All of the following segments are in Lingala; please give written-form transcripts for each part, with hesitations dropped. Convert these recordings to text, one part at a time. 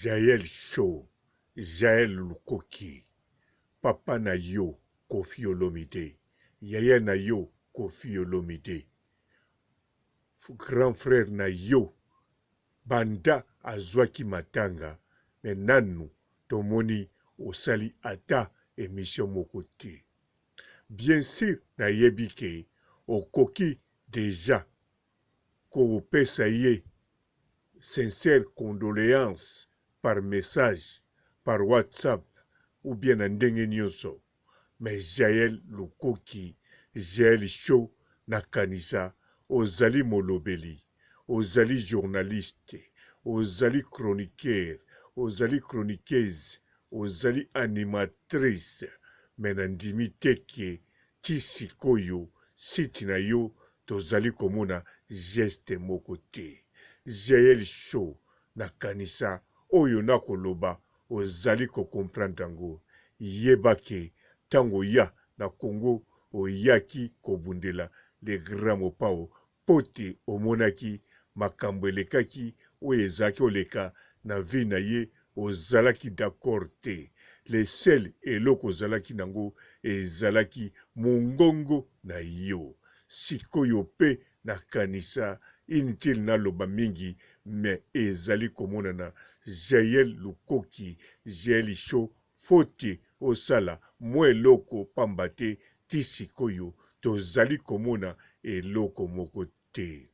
Jael show Jael lukoki papa na yo koffi olomide yaya na yo koffi olomide grand frère na yo banda azuaki matanga mais nanu tomoni osali ata emission moko te bien sur nayebi ke okoki dejà kopesa ye sincère condoleances par message, par WhatsApp ou bien na ndenge nionso mais Jael Lukoki, Jael Show nakanisa ozali molobeli, ozali journaliste, ozali chroniqueur, ozali chroniqueuse, ozali animatrice mais nandimi te que Ti sikoyo site na yo tozali komona geste moko te. Jael show na kanisa oyo nako loba ozali ko comprendre yango. Yeba ke tango oya na Congo oyaki kobundela le grand Mopao mpo te omonaki makambo elekaki oyo ezalaki oleka na vie na ye ozalaki d'accord te le seul eloko ozalaki nango ezalaki mungongo na yo sikoyo pe na kanisa inutile naloba mingi mais ezali komonana Jael Lukoki Jael show Faute osala mwa eloko pamba te ti sikoyo tozali komona eloko moko te.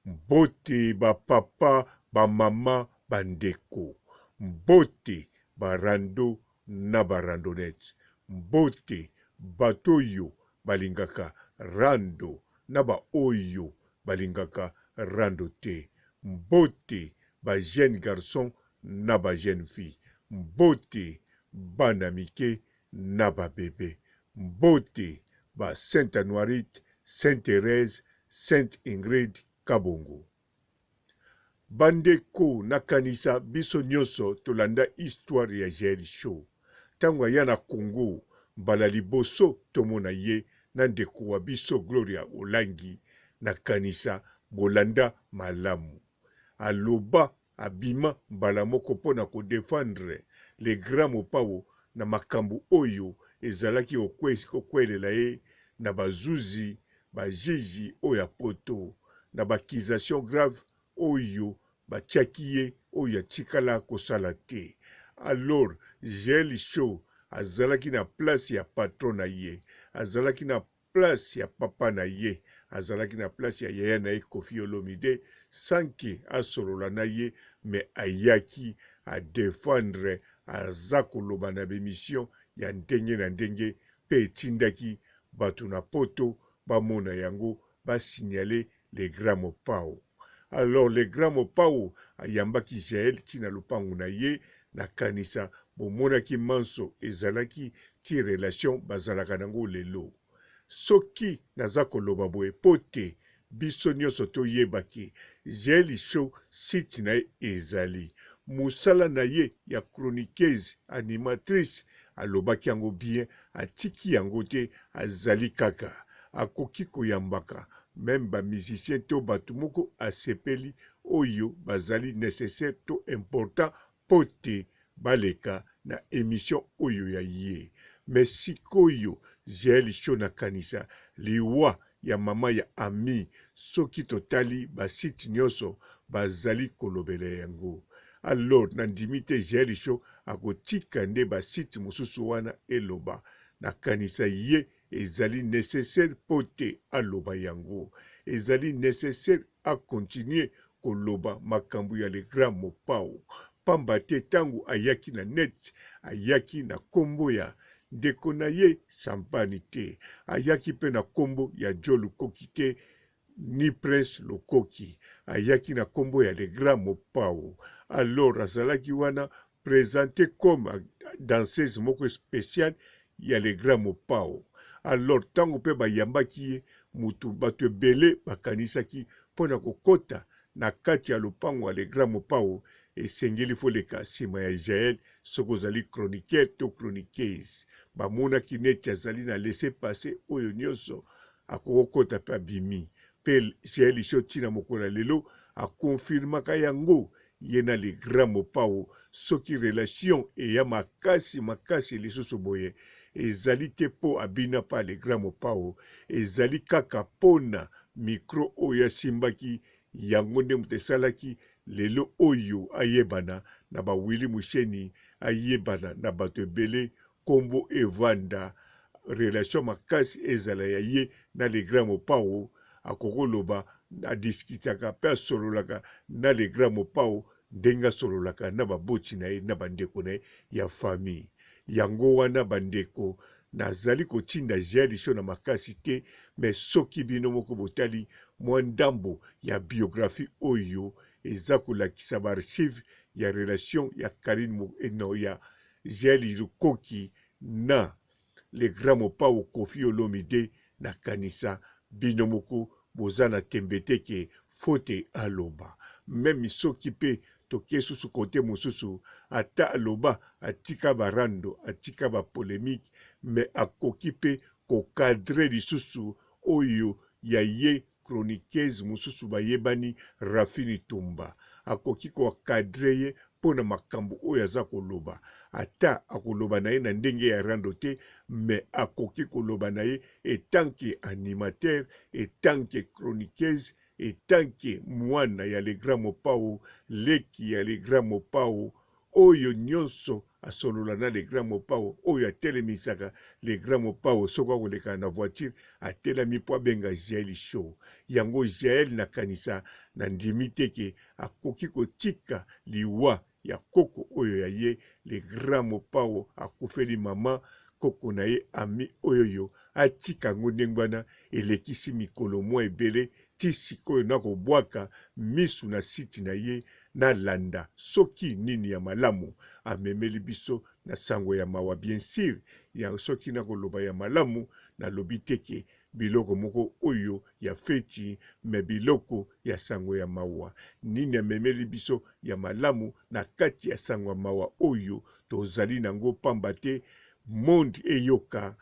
Mbote ba papa, ba mama, ba ndeko. Mbote ba rando na ba randonnettes. Mbote bato oyo balingaka rando na ba oyo balingaka rando te. Mbote ba jeunes garçons na ba jeunes filles. Mbote bana mike na ba bebe. Mbote ba Sainte Anuarite, Sainte Therèse, Sainte Ingrid Kabongo. Ba ndeko nakanisa biso nionso tolanda histoire ya Jael Show. Tango aya na Congo mbala liboso tomona ye na ndeko wa biso Gloria Olangi nakanisa bolanda malamu. Aloba abima mbala moko mpo na ko defendre le grand Mopao na makambu oyo ezalaki kokwelela ye na ba zuzi, ba juges oyo ya poto na ba accusations graves oyo batiaki ye oyo atikala kosala te. Alors Jael Show azalaki na place ya patron na ye, azalaki na place ya papa na ye, azalaki na place ya yaya na ye Koffi Olomide sans que asolola na ye mais ayaki a defendre aza koloba na b'emission ya ndenge na ndenge pe etindaki batu na poto bamona yango ba signaler le grand Mopao. Alors le grand Mopao ayambaki Jael ti na lopangu na ye, nakanisa bomonaki manso ezalaki ti relation bazalaka nango lelo. Soki naza koloba boye po te biso nionso toyeba ke Jael Show site na ye ezali musala na ye ya chroniqueuse animatrice alobaki yango bien atiki yango te azali kaka akoki koyambaka meme ba musiciens to batu moko asepeli oyo bazali necessaire to important po te baleka na emission oyo ya ye mais sikoyo Jael show nakanisa liwa ya maman ya Ami soki totali ba site nionso bazali kolobela yango alors nandimi te Jael show akotika nde ba site mosusu wana eloba nakanisa ye Ezali necessaire po te aloba yango. Ezali necessaire a continuer koloba makambo ya le grand Mopao. Pamba te tango ayaki na net, ayaki na kombo ya ndeko na ye Champagne te. Ayaki pe na kombo ya Joe Lukoki te ni Prince Lukoki. Ayaki na kombo ya le grand Mopao. Alors azalaki wana presente comme danseuse moko speciale ya le grand Mopao. Alors tango pe bayambaki ye mutu batu ebele bakanisaki pona kokota na kati ya lopango ya le grand Mopao esengeli faut leka sima ya Jael soki ozali chroniqueur to chroniqueuse. Bamonaki neti azali na laisser passer oyo nionso akokokota pe abimi pe Jael Show ti na mokolo ya lelo a confirmaka yango. ye na le grand Mopao soki relation eya makasi makasi lisusu boye ezali te po abina pa le grand Mopao ezali kaka pona micro oyo asimbaki yango nde moto esalaki lelo oyo ayebana na ba Willy Musheni ayebana na bato ebele kombo evanda relation makasi ezala ya ye na le grand Mopao akokoloba a discutaka pe asololaka na le grand Mopao ndenge asololaka na baboti na ye na bandeko na ye ya famille. Yango wana bandeko nazali kotinda Jael Show na makasi te mais soki bino moko botali mwa ndambo ya biographie oyo eza kolakisa ba archives ya relation ya Carine eh non ya Jael Lukoki na Le grand mopao koffi olomide na kanisa bino moko boza na tembe te ke faute aloba meme soki pe toke susu cote mosusu ata aloba atika ba rando atika ba polemique mais akoki pe ko cadre lisusu oyo ya ye chroniqueuse mosusu bayebani Raphine Tumba akoki ko encadrer ye mpo na makambo oyo aza koloba ata akoloba na ye na ndenge ya rando te mais akoki koloba na ye etant que animateur etant que chroniqueuse etant que mwana ya le grand Mopao leki ya le grand Mopao Oyo nionso asolola na le grand mopao oyo atelemisaka le grand mopao soki akoleka na voiture atelami po abenga jael show yango jael na kanisa na ndimi te ke akoki kotika liwa ya koko oyo ya ye le grand mopao akufeli maman koko na ye ami oyoyo atika yango ndenge wana elekisi mikolo mwa ebele ti sikoyo nako bwaka misu na site na ye na landa soki nini ya malamu amemeli biso na sango ya mawa bien sur ya soki nako loba ya malamu na lobi te ke biloko moko oyo ya feti mais biloko ya sango ya mawa nini amemeli biso ya malamu na kati ya sango ya mawa oyo tozali nango pamba te monde eyoka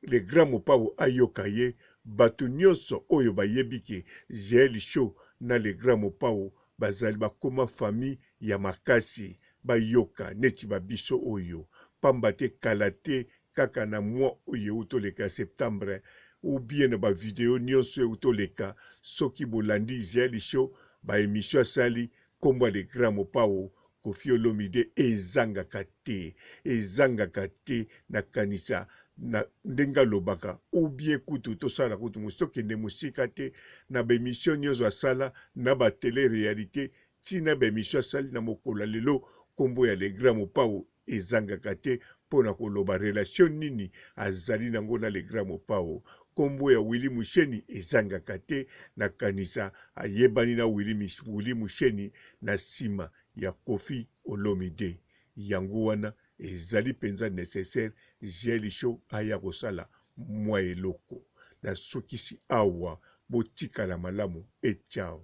Le grand mopao ayoka ye batu nionso oyo bayebi ke jael show na le grand mopao bazali bakoma famille ya makasi bayoka neti ba biso oyo pamba te kala te kaka na mois oyo ewuti oleka ya septembre ou bien na ba video nionso ewuti oleka soki bolandi jael show ba emission asali kombo ya le grand mopao Koffi Olomide ezangaka te ezangaka te na kanisa na ndenge alobaka ou bien kutu tosala kutu mosi tokende mosika te na ba emission nionso asala na ba tele realite ti na ba emission asali na mokolo ya lelo kombo ya le grand mopao ezangaka te mpo na koloba relation nini azali nango na le grand mopao kombo ya Willy Musheni ezangaka te na kanisa ayebani na Willy Musheni na sima ya Koffi Olomide yango wana ezali penza necessaire Jael Show aya kosala mwa eloko. Nasukisi awa botikala malamu et ciao.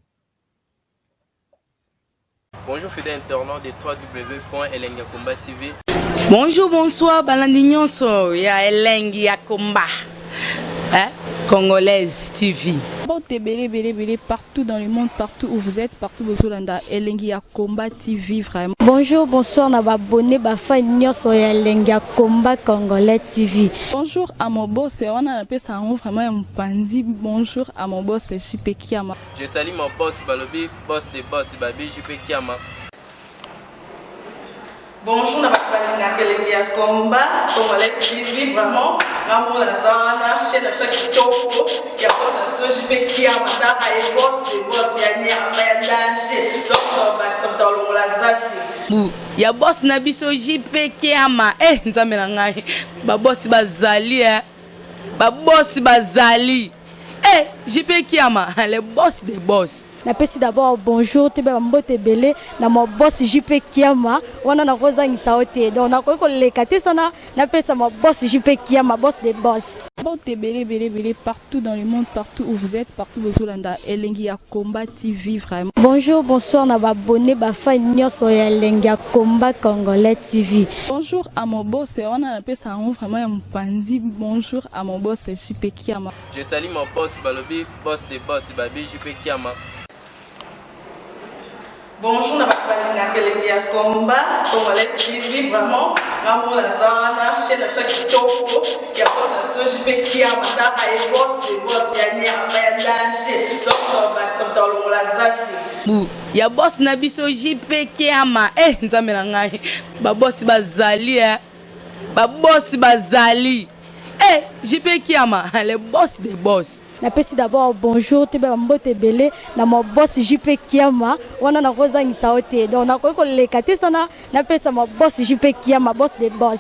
Bonjour fidèle internaute de www.elengiyakomba TV. Bonjour, bonsoir, balandi nyonso ya elengi ya komba. Hein? Congolaise TV. Mbote ebele ebele ebele partout dans le monde, partout où vous êtes, partout bozolanda elengi ya combat TV vraiment. Bonjour, bonsoir na ba abonné ba fan nyonso ya elengi ya combat congolais TV. Bonjour à mon boss, wana napesa yango vraiment ya mopanzi. Bonjour à mon boss JP Kiama. Je salue mon boss balobi boss de boss babi JP Kiama. Bonjour na bato balingaka elengi ya combat congolais TV vraiment nga moko naza wana chaîne na biso ya kitoko ya boss na biso JP Kiama tala ye boss de boss ya nyama ya danger donc tobakisa moto alongola zaki bu ya boss na biso JP Kiama eh nzambe na ngai ba boss bazali eh ba boss bazali eh JP Kiama le boss de boss. Napesi d'abord bonjour toyeba ba mbote ebele na ma boss JP Kiama wana nakozangisa yo te donc nakoki koleka te sana napesa ma boss JP Kiama boss de boss. Mbote ebele ebele ebele partout dans le monde partout où vous êtes partout bozolanda elengi ya combat TV vraiment. Bonjour bonsoir na ba abonnes ba fans nionso ya elengi ya combat congolais TV. Bonjour à mon boss wana napesa yango vraiment ya mopanzi bonjour à mon boss JP Kiama. Je salue mon boss balobi boss de boss babi JP Kiama. Bonjour na bato balingaka Elengi ya Combat Congolais TV. Vraiment, nga moko naza wana, chaîne na biso ya kitoko ya boss na biso JP Kiama, taka ye boss de boss ya nyama ya danger. Donc tobakisa moto alongola zaki Bu ya boss na biso JP Kiama. Eh, Nzambe na ngai, babosi bazali, eh. Babosi bazali, eh, JP Kiama, le boss des boss. Napesi d'abord bonjour, toyeba bambote ebele na ma boss JP Kiama. Wana nakozangisa yo te, donc nakoki koleka te sana napesa ma boss JP Kiama, boss de boss.